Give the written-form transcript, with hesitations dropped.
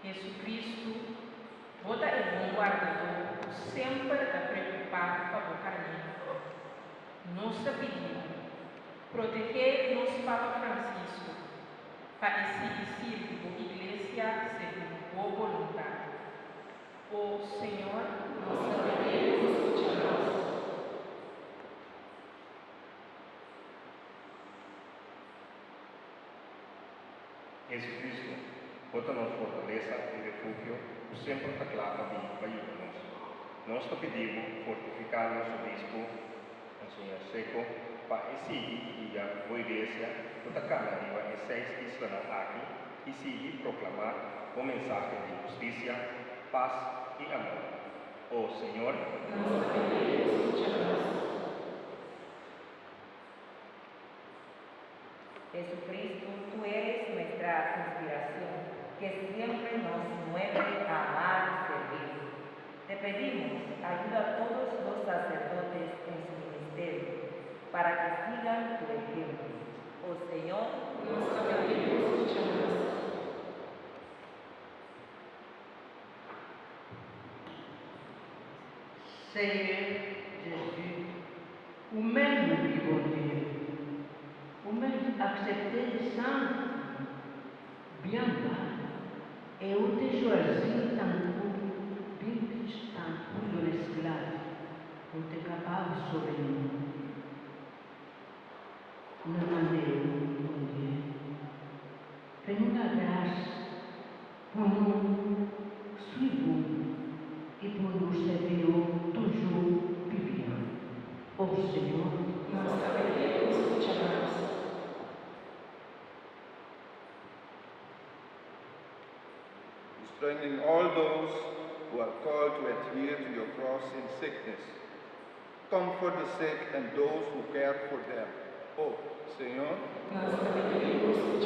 Hesukristu, bo ta e bon wardadó ku semper ta preokupá pa bo karnénan. Nos ta pidi bo, protegé nos Papa Francisco pa e sigui sirbi bo Iglesia segun bo boluntat. O Señor, Nos ta pidi bo skucha nos. Jesucristo, bo ta nos fortalesa i refugio ku semper ta kla pa bin pa yuda nos. Nos ta pidi bo fortifiká nos obispo, Monseñor Secco, pa e sigui guia bo Iglesia ku ta kana riba e seis islanan aki i sigui proklamá bo mensahe di hustisia, pas i amor. O Señor, Nos ta pidi bo skucha nos. Jesucristo, tú eres nuestra inspiración, que siempre nos mueve a amar y servir. Te pedimos, ayuda a todos los sacerdotes en su ministerio, para que sigan tu ejemplo. Oh Señor, Nos ta pidi bo skucha nos. Señor Jésus, ou menm ki Bondye, ou menm ki aksepte desann byen ba e ou te chwazi tankou byen piti tankou yon esklav pou w te kapab sove nou. Nou mande ou, Bondye, fè nou lagras pou nou swiv ou e pou nou sèvi ou toujou pi byen. O Señor, Nos ta pidi bo skucha nos. You strengthen all those who are called to adhere to your cross in sickness. Comfort the sick and those who care for them. Oh, Señor, Nos ta pidi bo skucha.